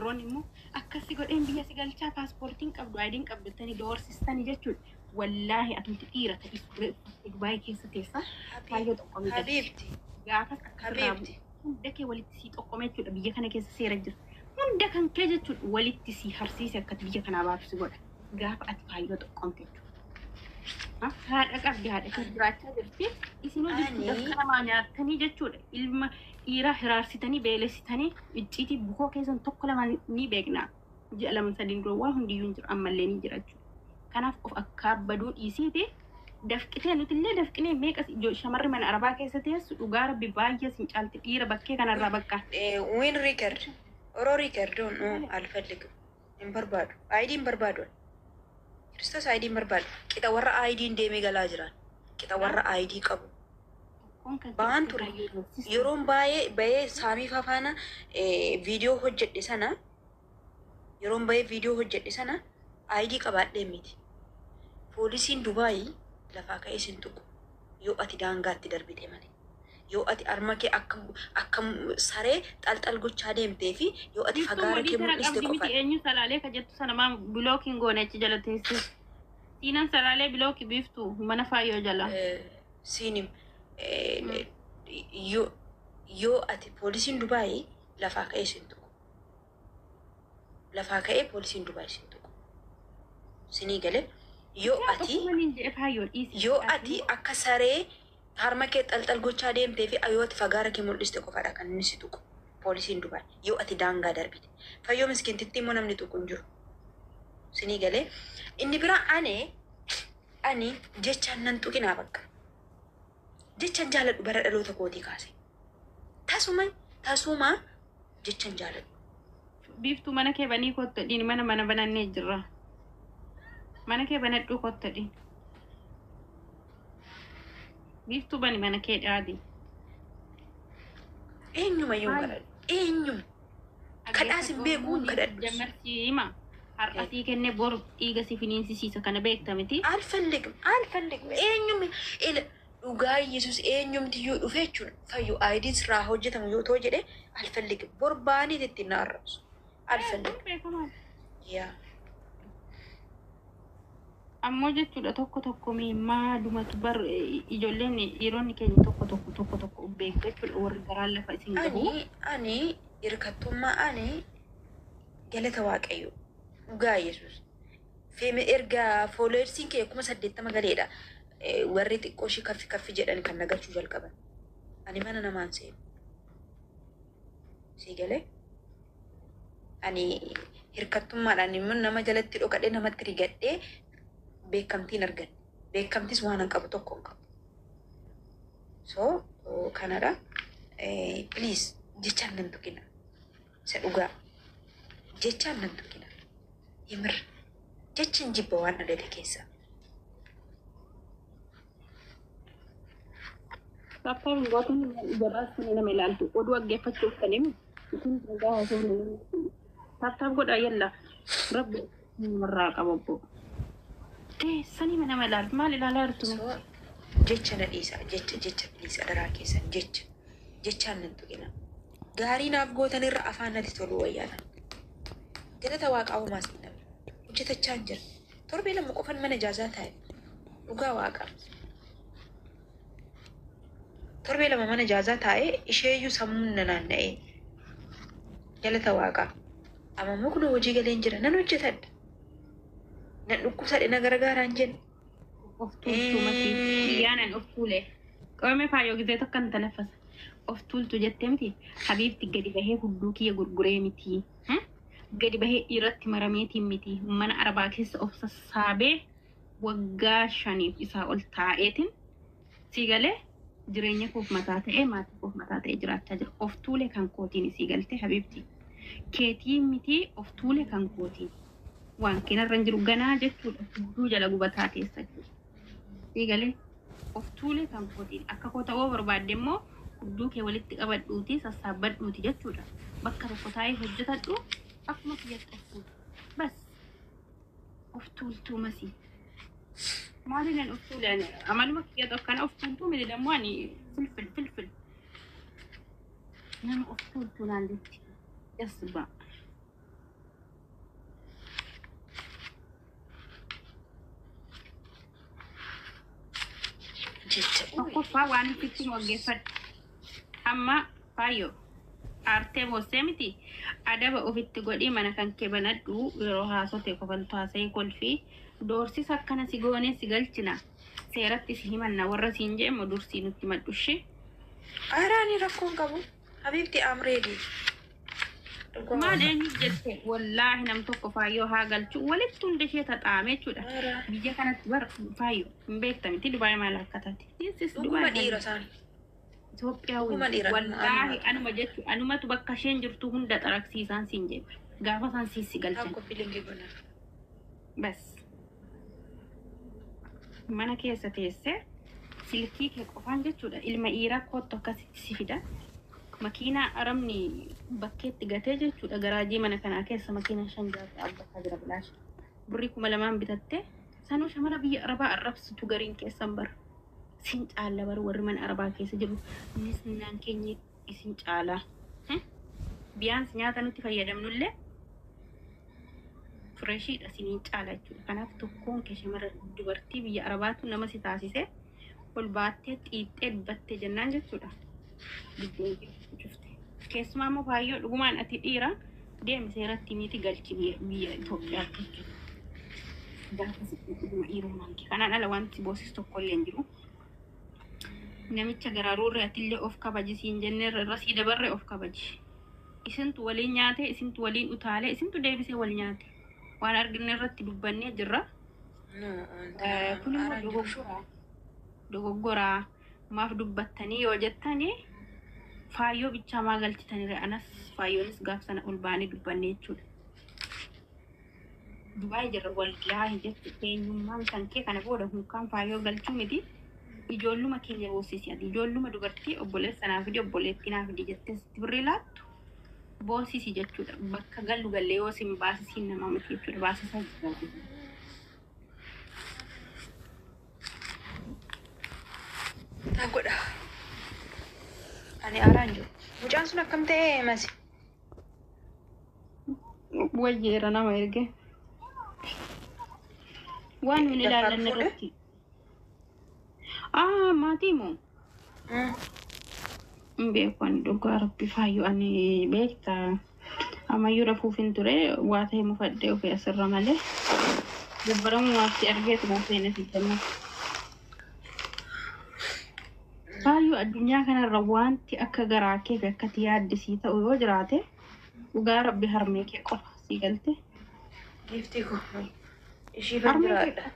Warroonni immoo akkasi godheen biyya si galchaa, paaspoortiin qabdu, IDn qabdu jettanii doorsistanii jechuudha. Wallaahi atumti dhiira ta'ii surree uffattee Dubaayii keessa teessa kaayyoo xoqqomii galchi. Habiibti. Gaafas akka sirraa Habiibti. bu'u hunda kee walitti sii xoqqome jechuudha. Biyya kana keessa seera jira. Hunda kan kee jechuudha walitti sii harsiise akkati biyya kanaa baatu si godha. Gaafa ati kaayyoo xoqqomte jechuudha. Haadha qabdi, haadha kee jiraachaa jirti. Isinoo jirtu dafqa namaa nyaattanii jechuudha. Ilma dhiiraa hiraarsitanii beelessitanii icciitii bukoo keessan tokko lama ni beekna. Ji'a lama sadiin dura waa hundiyyuu hin jiru, ammallee ni jira jechuudha. Kanaaf of akkaabbaduu dhiisiiti dafqitee nutillee dafqinee meeqa shamarri mana arabaa keessa teessu dhugaa rabbi baay'ee sin caalti dhiira bakkee kanarraa bakka. Win record. Oro record no አልፈልግም. Hin barbaadu. ID hin barbaadu. Kiristoos ID hin barbaadu. Qixa warra ID'n deemee galaa jiran. Qixa warra ID qabu. Tokkoon kan Ba'aan kee ture. baay'ee doorsiste. Yeroon baay'ee bahee saamii fafaana viidiyoo hojjedhe sana, yeroon bahee viidiyoo hojjedhe sana ID qabaadhee miti. Poolisiin Dubaayii lafaa ka'ee sin tuqu. Yoo ati daangaatti darbite malee. Yoo ati harma kee akka saree xalxal gochaa deemtee fi yoo ati Biiftuun fagaara wadii kee tana mul'iste qabdi miti qofaadha. eenyu salaalee ka jettu sana maa blockiin goone achi jala teesse. Siinan salaalee block biiftuu mana faayyoo jala. Siinim yoo ati poolisiin Dubaayii lafaa ka'ee sin tuqu. Lafaa ka'ee poolisiin Dubaayii sin tuqu. Sinii galee yoo Yaa ati tokkuma niin jedhe faayyoo dhiisi. yoo ati akka saree harma kee xalxal gochaa deemtee fi yoo ati fagaara kee mul'iste qofaadha kan inni si tuqu. Poolisiin Dubaay yoo ati daangaa darbite. Fayyoo miskiintitti immoo namni tuqu hin jiru. Sinii galee inni biraa ani jechaan nan tuqinaa bakka. Jechaan jaaladhu bara dhaloota kootii kaase. Tasuma tasuma jechaan jaaladhu. Biiftuu mana kee banii kottu dhiin, mana banannee jirra. Mana kee banadhuu kottu dhiin. Biiftuu bani mana kee dhaadi. Eenyumayyuu hin kadhadhu. Eenyuma. Kadhaas hin beeku, hin kadhadhus. Jammarsi hima. Har'a sii kennee boru dhiiga si finiinsisiisa, kana beekta miti. አልፈልግም አልፈልግም. Eenyumi ila dhugaa Yesuus eenyumtiyyuu dhufe jechuudha. Fayyu IDn sirraa hojjetamu yoo ta'u jedhe አልፈልግም. Borbaaniit ittiin na arrabsu. አልፈልግም. Beekamaa. Yaa. Ammoo jechuudha tokko tokko mee maalumatu bar ijoolleen dhiironni keenya tokko tokko tokko tokko beeku jechuudha warri garaan lafa isin gahu. Ani hirkattummaa ani galata Waaqayyo dhugaa Yesuus. Feeme erga followersiin kee 80,000 galeedha. Warri xiqqoo ishii kaffi kaffi jedhan kan nagalchuu jalqaban. Ani mana namaan seenu. Sii galee? Ani hirkattummaadhaan immoo nama jalatti dhokadhee namatti rigadhee beekamtiin arganne. Beekamtis waan hin qabu tokko hin qabu. So kanadha. Please jechaan nan tuqina. Isa dhugaa. Jechaan nan tuqina. የምር jechan jibba waan dhalate keessa. Paappaayyin gootiin gabaasni nama ilaaltu oduu dhaggeeffachuuf kan himu isin dhagaa osoo hin tap tap godhaa yalla rabbi namarraa qaba obbo. Teessanii nama ilaaltu maal ilaalaa jirtu? So jecha na dhiisa, jecha jecha please adaraa keessan jecha jechaan nan tuqina. Gaarii naaf gootan irra afaan natti toluu wayyaadha. Galata waaqaa homaas hin dhabne. Hojjetachaa hin jira. Torbee 2 qofan mana ijaazaa taa'e. Dhugaa waaqaa. Torbee 2 mana ijaazaa taa'ee isheeyyuu sammuun na naanna'ee. Galata waaqaa. Amma immoo kunoo hojii galeen jira. Nan hojjetadha. Nan dhukkubsadhe na gargaaraan jenna. Of tuultuu masii xiyyaanan of tuule. Qabame faayoo gizee tokko kan tanaffasa. Of tuultu jettee miti habiibti gadi bahee hudduu kiyya gurguree miti. Gadi bahee dhiiratti marameetiin miti. Mana arabaa keessa of sassaabee waggaa 5f isaa ol taa'eetiin sii galee jireenya koof mataa ta'ee maatii koof mataa ta'ee jiraachaa jira. Of tuule kan kootiin sii galte habiibti. Keetii miti, of tuule kan kootiin. Waan kenarra hin jiru ganaa jechuudha. Hudduu jala gubataa keessa jechuudha. Sii galee of tuule kan kootiin akka koo ta'uu barbaadde immoo hudduu kee walitti qabadhuuti sassaabbadhuuti jechuudha. Bakka tokko taa'ee hojjetadhu akkuma kiyyatti of tuulu. Bas of tuultuu masii. Maaliin of tuule ani amaluma kiyyatu akkana of tuultuu miti dammoo ani filfil filfil nama of tuultuu naan jetti. Jasbaa. Jecha. Tokkoffaa waan itti waggeeffadhu. Amma faayyoo aartee boossee miti, adaba ofitti godhii mana kan kee banadhu. Yeroo haasote kofaltu haasa'ee kolfii doorsisa akkana si goonee si galchina, seeratti si himanna warra siin jeemo dursii nutti madhushi. Aaraani rakkoon qabu. Habiibti, I'm ready. Maal eenyu jette? Wallaahi nam tokko faayyoo haa galchu walitti hunda ishee taxaame jechuudha. Biyya kanatti bar faayyoo hin beekta miti, Dubaay maal akka taate. This is Dhuguma Dubai. Dhiira isaan. Itoophiyaa. Dhuguma dhiira. Wallaahi anuma jechu anumatu bakka isheen jirtu hunda xaraqsiisaan siin jedhe. Gaafa isaan siisi galchan. Takko filingi gona. Bas. Mana keessa teessee silkii kee qofaan jechuudha. Ilma dhiiraa kottu akkasitti si fida. Makiinaa arabni bakkeetti gatee jechuudha. Garaajii mana kanaa keessa makiinaa shan jaha dhaabbataa jira bilaash. Birrii 2000 bitattee sanuu shamara biyya arabaa arrabsitu gariin keessan bara. Sin caalla bara, warri mana arabaa keessa jiru nisnaan keenya isin caalaa. Biyaans nyaata nuti fayyadamnullee freshiidha, isiniin caala jechuudha. Kanaaf tokkoon kee shamara dubartii biyya arabaatu nama si taasise ol baattee xiixxee dubbattee jennaan jechuudha. Biddeen cufte. Keessumaa immoo faayyoo dhugumaan ati dhiira, deemi seeratti miti galchi biyya Itoophiyaatti jechuudha. Gaafa si dhuguma dhiirummaan kee. Kanaan ala wanti boosisu tokko illee hin jiru. Namicha garaaruurre atillee of kabaji siin jenneerra, irra sii dabarre, of kabaji. Isintu waliin nyaate, isintu waliin utaalee, isintu deebisee wal nyaate. Waan arginu irratti dubbannee jirra. No. Kun immoo dogoggoraa. Dogoggoraa maaf dubbattanii yoo jettanii, faayyoo bichaa maa galchitanii? Anas faayyoonis gaaf sana ol baanee dubbanne jechuudha. Dubaay jirra wallaahi jechu eenyummaan kan kee kana booda hunkaan faayyoo galchuu miti. Ijoolluma keenya boosisi ati, ijoolluma dubartii obboleessa naa fidi, obboleettii naa fidi jettee sitti birrii laattu boosisi jechuudha. Bakka gallu gallee yoo sin baasisiin nama miti jechuudha. Baasisaa jira. Taa godha. Ani aaraan jiru. Mucaan sun akkam ta'e masi? Wayyeera, nama erge. Waan nun Daffaar ilaallanne fuudhe? irratti. Ah, maatii moo? Hin beeku ani, dhugaa rabbi faayyu ani beekta. Ammayyuu rafuuf hin ture, waa ta'e mufadhee ofii asirra malee. Dabbaramu maafti argeetu ma seene sijanna. Faayyu, addunyaa kanarra wanti akka garaa kee fi akka ati yaaddisii ta'u yoo jiraate, dhugaa rabbi harmee kee qofa sii galte. Giiftii koo. Ishii fan Harmee kee jiraadha.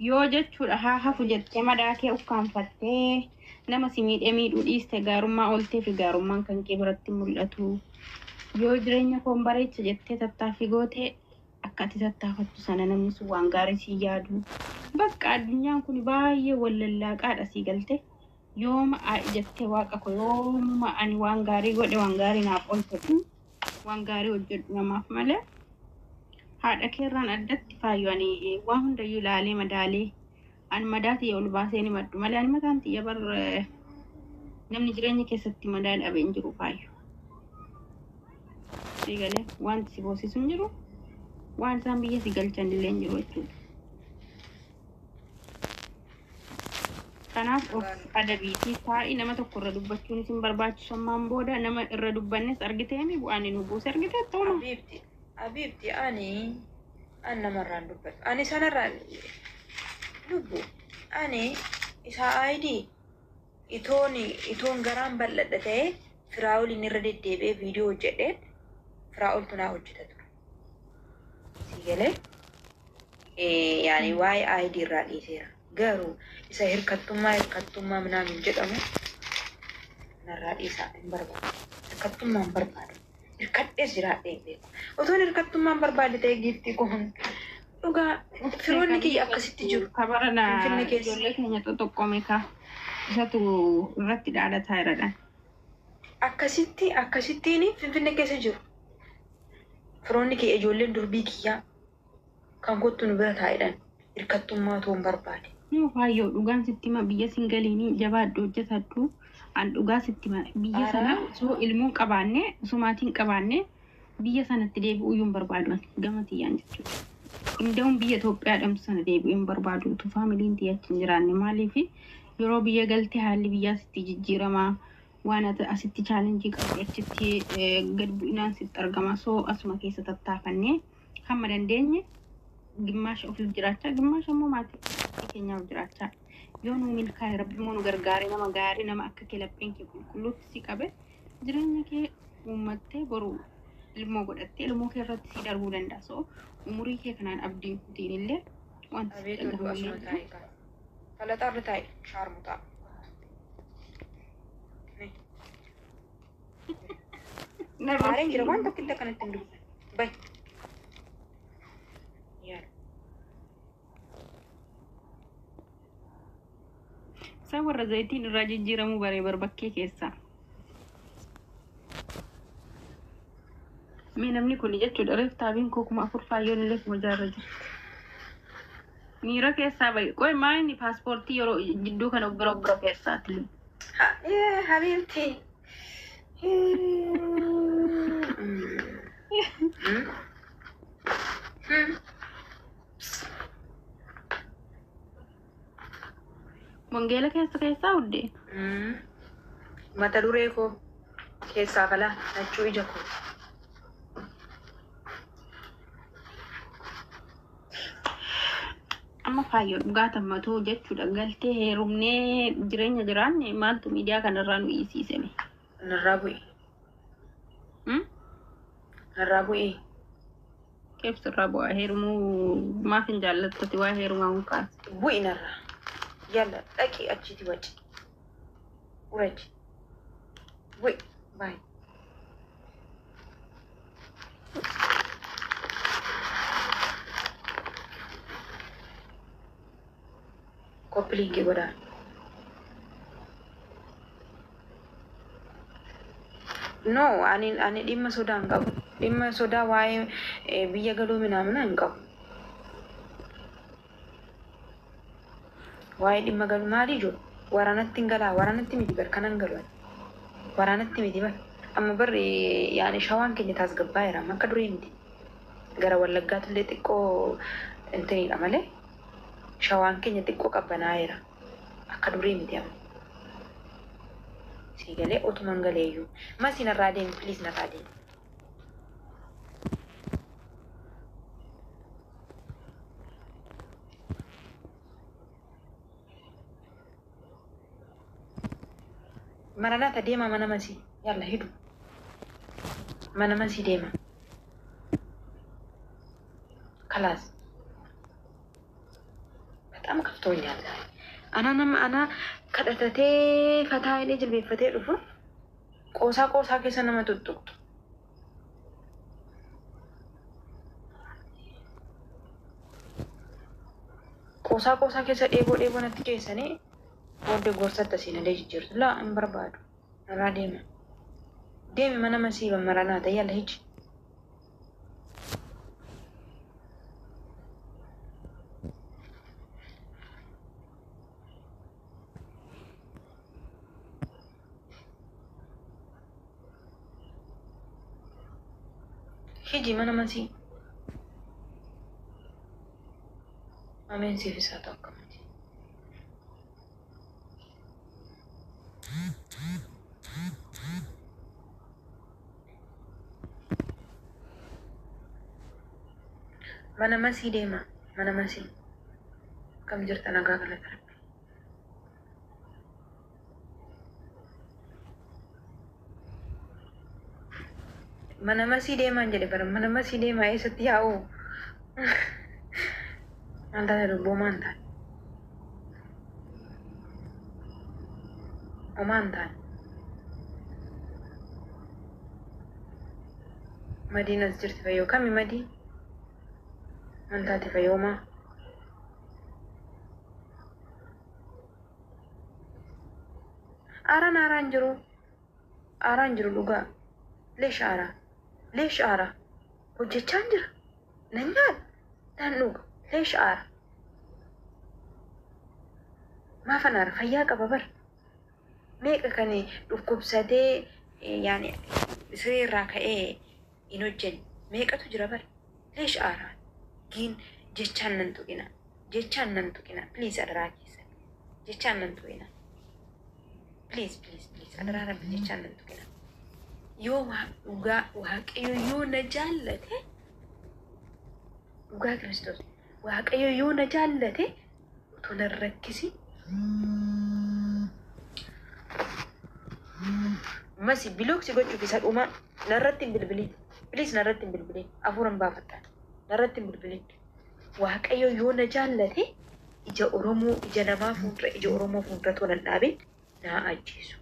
yoo jechuudha haa hafu jettee madaa kee ukkaanfattee nama si miidhee miidhuu dhiiste, gaarummaa ooltee fi gaarummaan kan kee biratti mul'atu. Yoo jireenya koon bareecha jettee tattaaffii gootee, akka ati tattaafattu sana namni sun waan gaarii sii yaadu. Bakka addunyaan kun baay'ee wallallaaqaadha sii galte. Yooma aa'i jettee, waaqa ko yoomuma ani waan gaarii godhe waan gaarii naaf oolchadhu, waan gaarii hojjedhu namaaf malee. Haadha keerraan addatti faayyu ani waa hundayyuu ilaalee madaalee ani madaa tiyya ol baasee ni maddu malee, ani mataan tiyya bar namni jireenya keessatti madaa dhabee hin jiru faayyu. Sii galee, wanti si boosisu hin jiru, waan isaan biyya si galchan illee hin jiru jechuudha. Kanaaf of adabiitii taa'ii, nama tokko irra dubbachuun isin barbaachisu ammaan booda nama irra dubbannes argiteemi bu'aan inni nu buuse argitee ta'uma. Habiibti, Habiibti, ani an namarraan dubbadhu. Ani sanarraan lubbu ani isaa aayidii itoon garaan bal'adha ta'ee Firaa'oliin irra deddeebi'ee viidiyoo hojjedheen Firaa'oltu naa hojjeta ture. Si galee, yaani waa'ee aayidii irraa dhiiseera. Garuu isa hirkattummaa minaamin jedhamu narraa dhiisaa, hin barbaadu. Hirkattummaa hin barbaadu. Hirkadhees jiraadhee hin beeku. Otoon hirkattummaa hin barbaadde ta'e, giiftii kun dhugaa firoonni kiyya akkasitti jiru. Kabarana. Finfinne keessa. Ijoollee keenya xoxoqqoome ka isatu irratti dhaadataa jiradha. Akkasittiin Finfinne keessa jiru. Firoonni kiyya, ijoolleen durbii kiyyaa kan kottu nu bira taa'edhan hirkattummaa otoo hin barbaade. Yoo faayyoo dhugaan sitti hima, biyya singaliinii jabaadhu, hojjetadhu. An dhugaa sitti hima, biyya sana Araa. osoo ilmoon qabaanne, osoo maatiin qabaanne, biyya sanatti deebi'uu iyyuu hin barbaadu ani gama tiyyaan jechuudha. Inda'uun biyya Itoophiyaa dhamtu sana deebi'uu hin barbaadu utuu faamiliin tiyya achi hin jiraanne. Maaliifi Yeroo biyya galte haalli biyyaa sitti jijjiirama. Waan ati asitti challenge qabdu achitti gad bu'inaan sitti argama. So asuma keessa tattaafannee hamma dandeenye gimmaasha ofiif jiraachaa, gimmaasha immoo maatii keenyaaf jiraachaa. Yoo nu milkaa'e, Rabbi immoo nu gargaare, nama gaarii, nama akka kee lapheen kee qulqulluutti si qabe, jireenya kee uummattee boru ilmoo godhattee ilmoo kee irratti si darbuu danda'a. So umurii kee kanaan abdiin kutiin illee wanti sitti Abeet oduu dhagahamu asuma illee taa'e kaa. Falaxaarra taa'e shaarmuxaa. Narra Aareen jira waan tokko illee kanatti hin dubbanne. Bay. Yaala. Isaan warra zayitiin irraa jijjiiramuu baree barbakkee keessaa. Mee namni kun jechuudha, reef taabiin koo 4000, faayyoon illee 6000rra jirti. Miira keessaa bahe. Qoy, maa inni paaspoortii yeroo jidduu kana of bira of bira keessaati? Habiibti. Wangeela keessa keessaa huddee. Mata duree koo keessaa falaa lachuu ija koo. Amma faayyoo dhugaa tammatoo jechuudha, galtee heerumnee jireenya jiraanne maaltu miidiyaa kanarraa nu hiisiiseme? Narraa bu'i. Narraa bu'i. Keef sirraa bu'aa? Heerumuu maaf hin jaallattati? Waa heerumaa hun kaase. Bu'i narraa. Yalla dhaqi achiiti waci. Uraji. Bu'i. Baay. Copy link godhaa. No, ani dhimma sodaa hin qabu. Dhimma sodaa waa'ee biyya galuu minaamina hin qabu. Waa'ee dhimma galuu maali jiru? Waraanatti hin galaa, waraanatti miti bar kanan galu ani. Waraanatti miti bar. Amma bar yaani shawaan keenya tasgabbaa'eera, amma akka durii miti. Gara Wallaggaatti illee xiqqoo intinidha malee shawaan keenya xiqqoo qabbanaa'eera. Akka durii miti amma. Sii galee otuman galeeyyuu. Masii, narraa deemi, please, narraa deemi. Maranaata deema mana masii. Yalla hidu. Mana masii deema. Kalaas. በጣም ከፍቶኛል ዛሬ። Ana nama ana kadhatatee fataa hidhee jilbeeffatee dhufu qoosaa qoosaa keessa nama tuttuqxu. Qoosaa qoosaa keessa dheeboo dheeboo natti geessanii booddee gorsatti asiin alee jijjiirtu. Laa, hin barbaadu. Narraa deema. Deemi mana masii maranaata, yalla hiji. Hiji mana masii. Ameen siif isaa ta'u akkamati. Mana masii deema. Mana masii. Akkam jirta? Nagaa, galata Rabbi. Mana masii deemaan jedhe bara, mana masii deemaa, eessatti yaa'u? Maal taate lubbuu, maal taate? Homaan taate? Madiin as jirti, fayyoo kami madii? Maal taate fayyoomaa? Aaraan aaraan jiru. Aaraan jiru dhugaa. Leesh aaraa. Leesh aaraa. Hojjechaan jira. Nan nyaadha. Nan dhuga. Leesh aara. Maafan aara? Fayyaa qaba bara. Meeqa kan dhukkubsatee yaani siree irraa ka'ee hin hojjenne meeqatu jira bara. Leesh aaraa. Giin jechaan nan tuqina. Jechaan nan tuqina. Please, adaraa keessan. Jechaan nan tuqina. Please, please, please. Adaraa Rabbi, jechaan nan tuqina. Yoo dhugaa Waaqayyo yoo na jaallate, dhugaa Kiristoos, Waaqayyo yoo na jaallate, utuu nan rakkisi. Masi, block si gochuuf isa dhumaa. Narratti hin bilbiliin. Please, narratti hin bilbiliin. Hafuuran baafadha. Narratti hin bilbiliin. Waaqayyo yoo na jaallate, ija Oromoo, ija namaa fuuldura, ija Oromoo fuuldura tolan dhaabee naa ajjeesu.